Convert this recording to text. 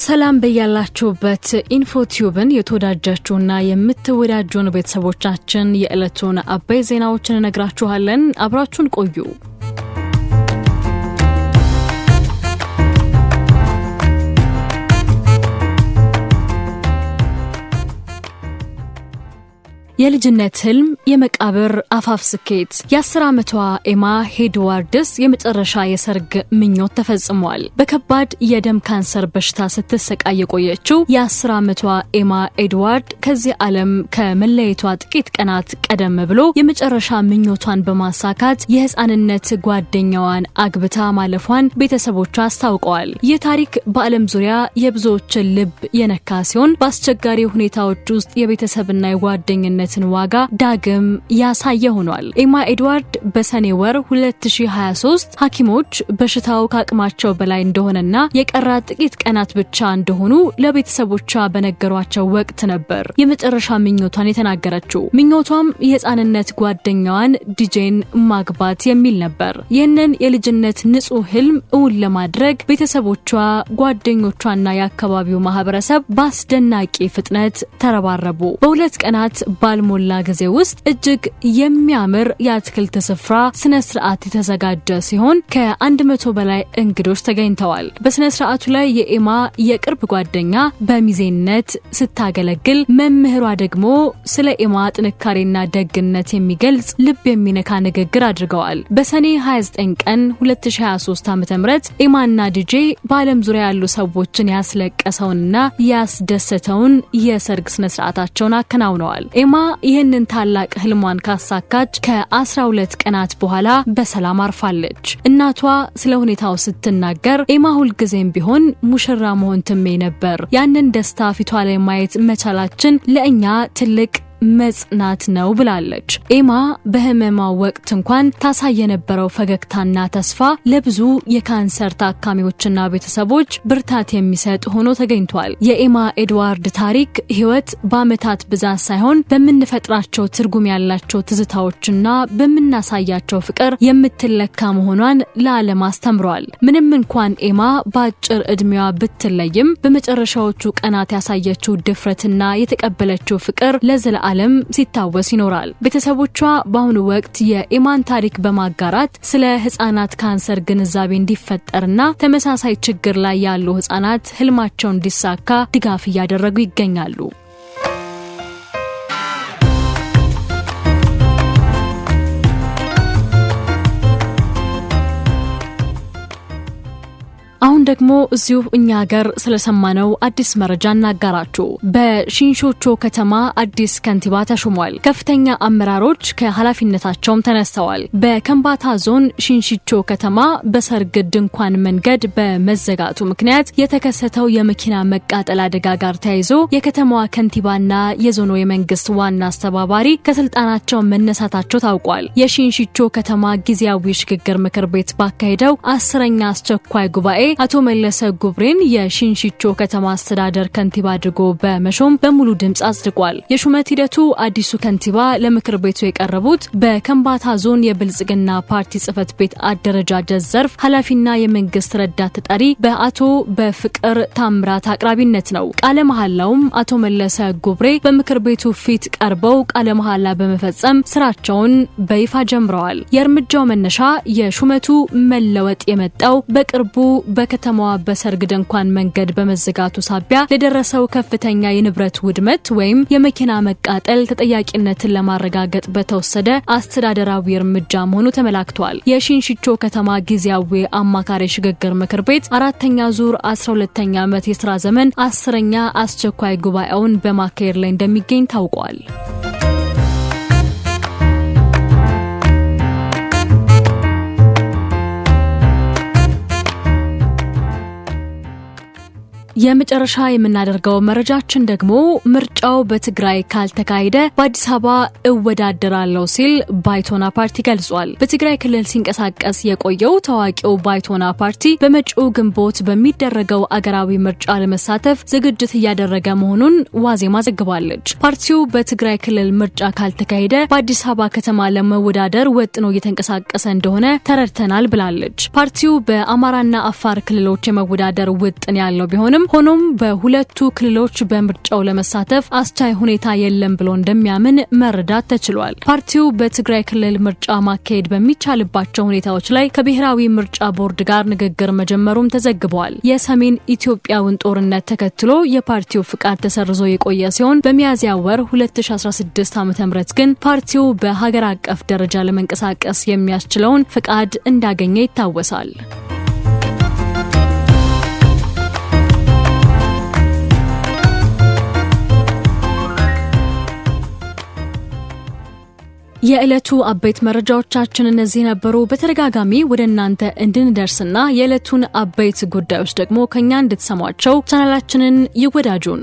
ሰላም በያላችሁበት። ኢንፎቲዩብን የተወዳጃችሁና የምትወዳጁን ቤተሰቦቻችን፣ የዕለቱን አበይ ዜናዎችን እነግራችኋለን። አብራችሁን ቆዩ። የልጅነት ህልም የመቃብር አፋፍ ስኬት። የ10 ዓመቷ ኤማ ሄድዋርድስ የመጨረሻ የሰርግ ምኞት ተፈጽሟል። በከባድ የደም ካንሰር በሽታ ስትሰቃይ የቆየችው የ10 ዓመቷ ኤማ ኤድዋርድ ከዚህ ዓለም ከመለየቷ ጥቂት ቀናት ቀደም ብሎ የመጨረሻ ምኞቷን በማሳካት የህፃንነት ጓደኛዋን አግብታ ማለፏን ቤተሰቦቿ አስታውቀዋል። ይህ ታሪክ በዓለም ዙሪያ የብዙዎችን ልብ የነካ ሲሆን፣ በአስቸጋሪ ሁኔታዎች ውስጥ የቤተሰብና የጓደኝነት ዋጋ ዳግም ያሳየ ሆኗል። ኤማ ኤድዋርድ በሰኔ ወር 2023 ሐኪሞች በሽታው ከአቅማቸው በላይ እንደሆነና የቀራት ጥቂት ቀናት ብቻ እንደሆኑ ለቤተሰቦቿ በነገሯቸው ወቅት ነበር የመጨረሻ ምኞቷን የተናገረችው። ምኞቷም የህፃንነት ጓደኛዋን ዲጄን ማግባት የሚል ነበር። ይህንን የልጅነት ንጹህ ህልም እውን ለማድረግ ቤተሰቦቿ፣ ጓደኞቿና የአካባቢው ማህበረሰብ በአስደናቂ ፍጥነት ተረባረቡ። በ2 ቀናት ባልሞላ ጊዜ ውስጥ እጅግ የሚያምር የአትክልት ስፍራ ስነ ስርዓት የተዘጋጀ ሲሆን፣ ከ100 በላይ እንግዶች ተገኝተዋል። በስነ ስርዓቱ ላይ የኤማ የቅርብ ጓደኛ በሚዜነት ስታገለግል፣ መምህሯ ደግሞ ስለ ኤማ ጥንካሬና ደግነት የሚገልጽ ልብ የሚነካ ንግግር አድርገዋል። በሰኔ 29 ቀን 2023 ዓ.ም ኤማና ዲጄ በዓለም ዙሪያ ያሉ ሰዎችን ያስለቀሰውንና ያስደሰተውን የሰርግ ስነ ስርዓታቸውን አከናውነዋል። ኤማ ይህንን ታላቅ ህልሟን ካሳካች ከ12 ቀናት በኋላ በሰላም አርፋለች። እናቷ ስለ ሁኔታው ስትናገር፣ "ኤማ ሁልጊዜም ቢሆን ሙሽራ መሆን ትመኝ ነበር። ያንን ደስታ ፊቷ ላይ ማየት መቻላችን ለእኛ ትልቅ መጽናት ነው" ብላለች። ኤማ በህመሟ ወቅት እንኳን ታሳይ የነበረው ፈገግታና ተስፋ ለብዙ የካንሰር ታካሚዎችና ቤተሰቦች ብርታት የሚሰጥ ሆኖ ተገኝቷል። የኤማ ኤድዋርድ ታሪክ ህይወት በዓመታት ብዛት ሳይሆን በምንፈጥራቸው ትርጉም ያላቸው ትዝታዎችና በምናሳያቸው ፍቅር የምትለካ መሆኗን ለዓለም አስተምሯል። ምንም እንኳን ኤማ በአጭር ዕድሜዋ ብትለይም፣ በመጨረሻዎቹ ቀናት ያሳየችው ድፍረትና የተቀበለችው ፍቅር ለዘለዓለም ሲታወስ ይኖራል። ቤተሰቦቿ በአሁኑ ወቅት የኤማን ታሪክ በማጋራት ስለ ህጻናት ካንሰር ግንዛቤ እንዲፈጠርና ተመሳሳይ ችግር ላይ ያሉ ህጻናት ህልማቸው እንዲሳካ ድጋፍ እያደረጉ ይገኛሉ። አሁን ደግሞ እዚሁ እኛ ሀገር ስለሰማነው አዲስ መረጃ እናጋራችሁ። በሺንሾቾ ከተማ አዲስ ከንቲባ ተሹሟል። ከፍተኛ አመራሮች ከኃላፊነታቸውም ተነስተዋል። በከምባታ ዞን ሺንሺቾ ከተማ በሰርግ ድንኳን መንገድ በመዘጋቱ ምክንያት የተከሰተው የመኪና መቃጠል አደጋ ጋር ተያይዞ የከተማዋ ከንቲባና የዞኑ የመንግስት ዋና አስተባባሪ ከስልጣናቸው መነሳታቸው ታውቋል። የሺንሺቾ ከተማ ጊዜያዊ ሽግግር ምክር ቤት ባካሄደው 10ኛ አስቸኳይ ጉባኤ አቶ መለሰ ጉብሬን የሺንሺቾ ከተማ አስተዳደር ከንቲባ አድርጎ በመሾም በሙሉ ድምፅ አጽድቋል። የሹመት ሂደቱ አዲሱ ከንቲባ ለምክር ቤቱ የቀረቡት በከምባታ ዞን የብልጽግና ፓርቲ ጽህፈት ቤት አደረጃጀት ዘርፍ ኃላፊና የመንግስት ረዳት ተጠሪ በአቶ በፍቅር ታምራት አቅራቢነት ነው። ቃለ መሐላውም አቶ መለሰ ጉብሬ በምክር ቤቱ ፊት ቀርበው ቃለ መሐላ በመፈጸም ስራቸውን በይፋ ጀምረዋል። የእርምጃው መነሻ የሹመቱ መለወጥ የመጣው በቅርቡ በከተማዋ በሰርግ ድንኳን መንገድ በመዘጋቱ ሳቢያ ለደረሰው ከፍተኛ የንብረት ውድመት ወይም የመኪና መቃጠል ተጠያቂነትን ለማረጋገጥ በተወሰደ አስተዳደራዊ እርምጃ መሆኑ ተመላክቷል። የሺንሺቾ ከተማ ጊዜያዊ አማካሪ ሽግግር ምክር ቤት አራተኛ ዙር 12ኛ ዓመት የስራ ዘመን 10ኛ አስቸኳይ ጉባኤውን በማካሄድ ላይ እንደሚገኝ ታውቋል። የመጨረሻ የምናደርገው መረጃችን ደግሞ ምርጫው በትግራይ ካልተካሄደ በአዲስ አበባ እወዳደራለሁ ሲል ባይቶና ፓርቲ ገልጿል። በትግራይ ክልል ሲንቀሳቀስ የቆየው ታዋቂው ባይቶና ፓርቲ በመጪው ግንቦት በሚደረገው አገራዊ ምርጫ ለመሳተፍ ዝግጅት እያደረገ መሆኑን ዋዜማ ዘግባለች። ፓርቲው በትግራይ ክልል ምርጫ ካልተካሄደ በአዲስ አበባ ከተማ ለመወዳደር ወጥኖ እየተንቀሳቀሰ እንደሆነ ተረድተናል ብላለች። ፓርቲው በአማራና አፋር ክልሎች የመወዳደር ውጥን ያለው ቢሆንም፣ ቢሆንም ሆኖም በሁለቱ ክልሎች በምርጫው ለመሳተፍ አስቻይ ሁኔታ የለም ብሎ እንደሚያምን መረዳት ተችሏል። ፓርቲው በትግራይ ክልል ምርጫ ማካሄድ በሚቻልባቸው ሁኔታዎች ላይ ከብሔራዊ ምርጫ ቦርድ ጋር ንግግር መጀመሩም ተዘግቧል። የሰሜን ኢትዮጵያውን ጦርነት ተከትሎ የፓርቲው ፍቃድ ተሰርዞ የቆየ ሲሆን በሚያዝያ ወር 2016 ዓ.ም ግን ፓርቲው በሀገር አቀፍ ደረጃ ለመንቀሳቀስ የሚያስችለውን ፍቃድ እንዳገኘ ይታወሳል። የዕለቱ አበይት መረጃዎቻችን እነዚህ ነበሩ። በተደጋጋሚ ወደ እናንተ እንድንደርስና የዕለቱን አበይት ጉዳዮች ደግሞ ከኛ እንድትሰሟቸው ቻናላችንን ይወዳጁን።